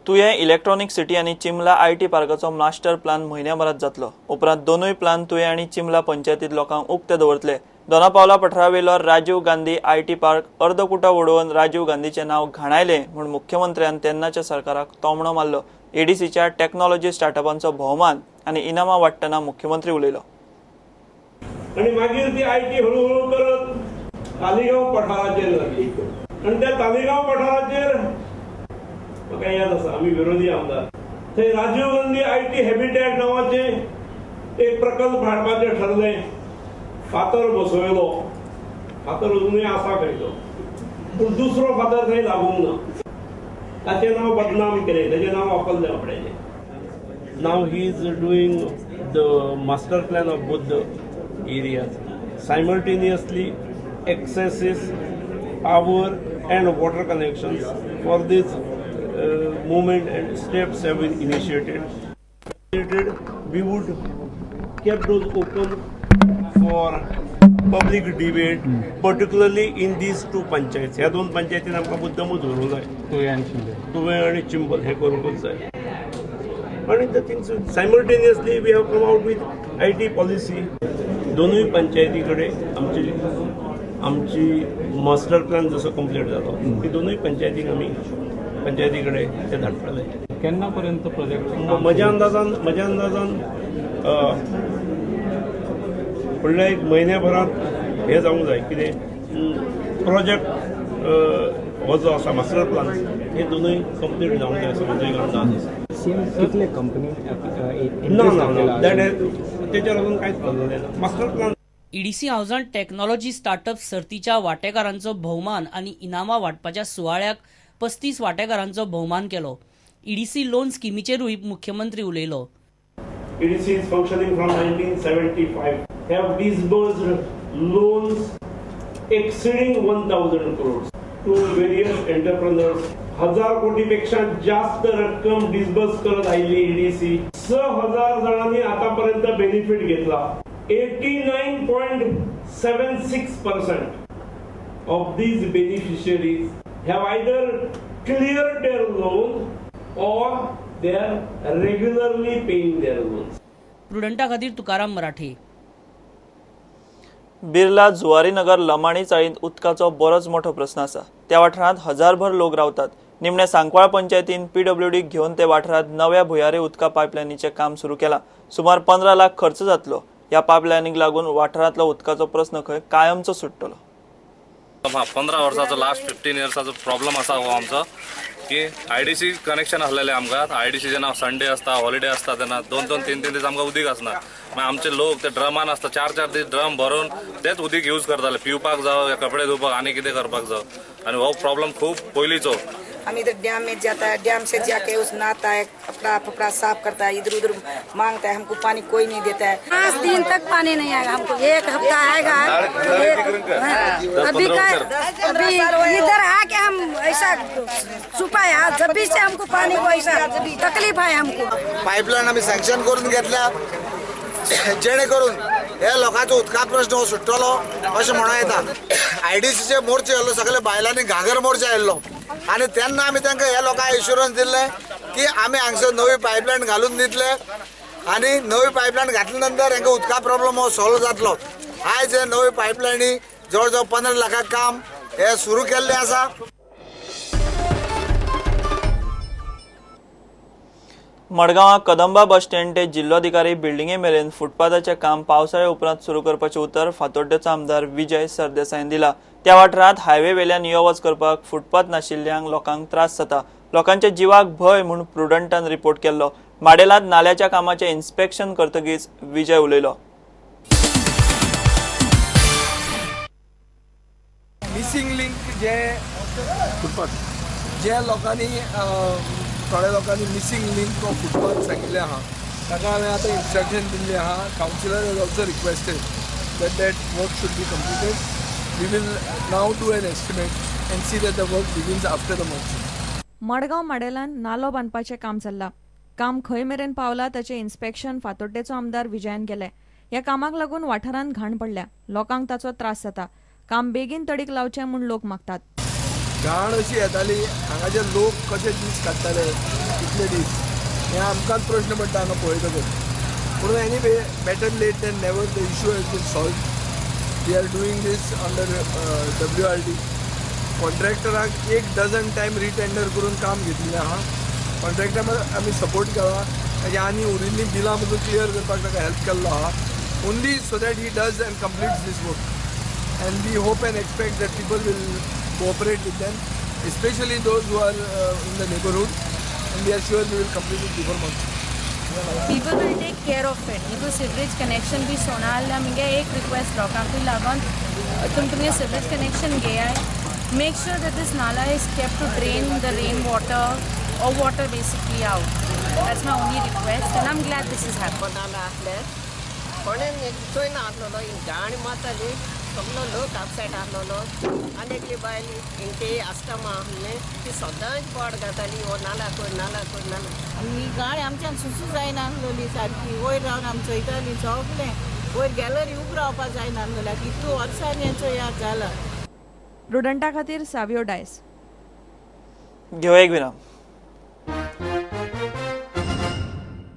तुयें electronic city आनी चिमला IT पार्काचो master plan म्हयन्याभरात जातलो. उपरांत दोनूय प्लान तुयें आनी चिमला पंचायतीत लोकांक उक्ते दवरतले. दोनापावला पठारावेलो राजीव गांधी IT park अर्दकुटो उडोवन राजीव गांधीचें नांव घाणायलें म्हूण मुख्यमंत्र्यान तेन्नाच्या सरकाराक तोमणो मारलो. एडीसीच्या टॅक्नॉलॉजी स्टार्टअपांचो भोवमान आनी इनामां वांट्टना मुख्यमंत्री उलयलो. आनी मागीर ती IT हळूहळू करत तालिगांव पठाराचेर जाली आनी त्या तालिगांव पठाराचेर म्हाका याद आसा आमी विरोधी आमदार थंय राजीव गांधी IT habitat नांवाचें एक प्रकल्प हाडपाचें ठरलें. फातर बसयलो, फातर अजुनूय आसा खंय तो, पूण दुसरो फातर थंय लागूंक ना. ताचें नांव बदनाम केलें, ताचें नांव वापरलें आपणाचें. Now he is doing the master plan of both the areas. Simultaneously accesses power and water connections for this movement and steps have been initiated. We would keep those open for public debate, particularly in these two panchayats. ह्या दोन पंचायतीन आमकां मुद्दमूच धरूंक जाय, तुवें आनी चिंबल हें करूंकूच जाय. आनी the things simultaneously we have come out with IT policy. दोनूय पंचायती कडेन आमची आमची मास्टर प्लॅन जसो कंप्लीट जालो ती दोनूय पंचायतीक आमी पंचायती कडेन ते धाडटले. केन्ना पर्यंत प्रोजेक्ट? म्हज्या अंदाजान फुडल्या एक म्हयन्याभरांत हें जावंक जाय. कितें प्रोजेक्ट हो जो आसा मास्टर प्लॅन हे दोनूय कंप्लीट जावंक जाय असो म्हजो एक अंदाज आसा. कितले कंपनी ना ना तेचेर अजून कांयच जालें ना. मास्टर प्लॅन ईडीसी हावजान टॅक्नॉलॉजी स्टार्टअप सर्तीच्या वांटेकारांचो भोवमान आनी इनामां वांटपाच्या सुवाळ्याक 35 वांटेकारांचो भोवमान केलो. ईडीसी लोन स्किमीचेरूय मुख्यमंत्री उलयलो. EDC is functioning from 1975, have disbursed loans exceeding 1000 crores to various entrepreneurs. 1000 कोटीपेक्षा जास्त रक्कम डिस्बर्स करत आयिल्ली ईडीसी. 6000 जाणांनी आतापर्यंत बेनिफिट घेतला. 89.76% of these beneficiaries have either cleared their loan or they are regularly paying their loans. प्रुडंटा खातीर तुकाराम मराठे. बिर्ला जुवारीनगर लमाणी चाळींत उदकाचो बरोच मोठो प्रस्न आसा. त्या वाठारांत हजारभर लोक रावतात. निमणे सांकवाळ पंचायतीन पीडब्ल्यूडीक घेवन ते वाठारांत नव्या भुयारी उदका पायपलायनीचें काम सुरू केलां. सुमार 15 लाख खर्च जातलो. ह्या पायपलायनीक लागून वाठारांतलो उदकाचो प्रस्न खंय कायमचो सुट्टलो. 15 वर्साचो लास्ट 15 इयर्साचो प्रॉब्लम आसा हो आमचो की आयडीसी कनेक्शन आसलेलें आमकां. आयडीसी जेन्ना संडे आसता, हॉलिडे आसता तेन्ना 2-2, 3-3 दीस आमकां उदीक आसना. मागीर आमचे लोक ते ड्रमान आसता, 4-4 दीस ड्रम भरून तेच उदीक यूज करताले, पिवपाक जावं, कपडे धुवपाक आनी कितें करपाक जावं. आनी हो प्रॉब्लम खूब पयलींचो. हम इधर डैम में जाता है, डैम से जाके उस नहाता है, कपड़ा फपड़ा साफ करता है, इधर उधर मांगता है, हमको पानी कोई नहीं देता है। 5 दिन तक पानी नहीं आएगा हमको, 1 हफ्ता आएगा। अभी का अभी इधर आके हम ऐसा छुपाया, जब भी से हमको पानी को ऐसा तकलीफ है हमको। पाईपलाईन आमी सँक्शन करून घेतल्या जेणे करून हे लोकांचो उदका प्रश्न हो सुट्टलो अशें म्हणूं येता। आयडीसीचे मोर्चे येयल्लो, सगळे बायलांनी घागर मोर्चा येयल्लो आनी तेन्ना आमी तांकां ह्या लोकांक एश्युरन्स दिल्लें की आमी हांगसर नवी पायपलायन घालून दितले आनी नवी पायपलायन घातल्या नंतर हांकां उदका प्रॉब्लम हो सॉल्व जातलो। आयज हे नवी पायपलायनी जवळ जवळ 15 लाखां काम हे सुरू केल्लें आसा। मडगांवां कदंबा बस स्टँड ते जिल्लोधिकारी बिल्डिंगे मेरेन फुटपाथाचें काम पावसाळ्या उपरांत सुरू करपाचें उतर फातोड्डेचो आमदार विजय सरदेसायन दिला। त्या वाठारांत हायवे वेल्यान यो वच करपाक फुटपाथ नाशिल्ल्यान लोकांक त्रास जाता। लोकांच्या जिवाक भंय म्हूण प्रुडंटान रिपोर्ट केल्लो। माडेलांत नाल्याच्या कामाचें इन्स्पेक्शन करतकीच विजय उलयलो। मिसिंग लिंक जे फुटपाथ जे लोकांनी थोड्या लोकांनी मिसिंग लिंक हो फुटपाथ सांगिल्लें आहा ताका हांवें आतां इन्स्ट्रक्शन दिल्लें आहा। Councillor has also requested that that work should be completed. We will now do an estimate and see that the work begins after the monsoon. Madgaon माडेलान नालो बांदपाचें काम चल्लां। काम खंय मेरेन पावलां ताचें इन्स्पेक्शन फातोड्डेचो आमदार विजयान केलें। ह्या कामाक लागून वाठारांत घाण पडल्या, लोकांक ताचो त्रास जाता। काम बेगीन तडीक लावचें म्हूण लोक मागतात। घाण अशी येताली, हांगाचे लोक कशे दीस काडटाले, इतले दीस हें आमकांच प्रश्न पडटा हांगा पळयतकच. पूण anyway, better late than never, the issue has been solved. We are doing this under WRD. कॉन्ट्रॅक्टराक एक डझन टायम रिटेंडर करून काम घेतिल्लें आहा. कॉन्ट्रॅक्टराक आमी सपोर्ट केला, ताजी आनी उरिल्लीं बिलां पसून क्लियर करपाक ताका हेल्प केल्लो आहा, only so that he does and completes this work. And we hope and expect that people will cooperate with them, especially those who are in the neighborhood, and we are sure we will complete it before monsoon. People will take care of it. इगो sewerage connection बी सोना जाल्यार मुगे एक request लोकांकूय लागून, तुम तुमगे सिवरेज कनेक्शन घेयाय, make sure that this nala is kept to drain the rain water or water basically out. That's my only request and I am glad this is happen. नाला आसले कोणें चोयना आसलेलो, गाणी मारताली, सगलो लोक अपसेट आसलेलो. आनी एकली बायल इंटे आस्टमा आसलें, ती सदांच बोड घाताली, हो नाला कोर नाला कोर नाला. आनी ही गाडी आमच्यान सुसू जायना आसलेली सारकी, वयर रावन आमी चोयतालीं सगलें, वयर गॅलरी उब रावपा जायना आसलेली, इतू वर्सांनी हेंचो याद जाला. प्रुडंटा खातीर सावियो डायस. घेवया एक विराम.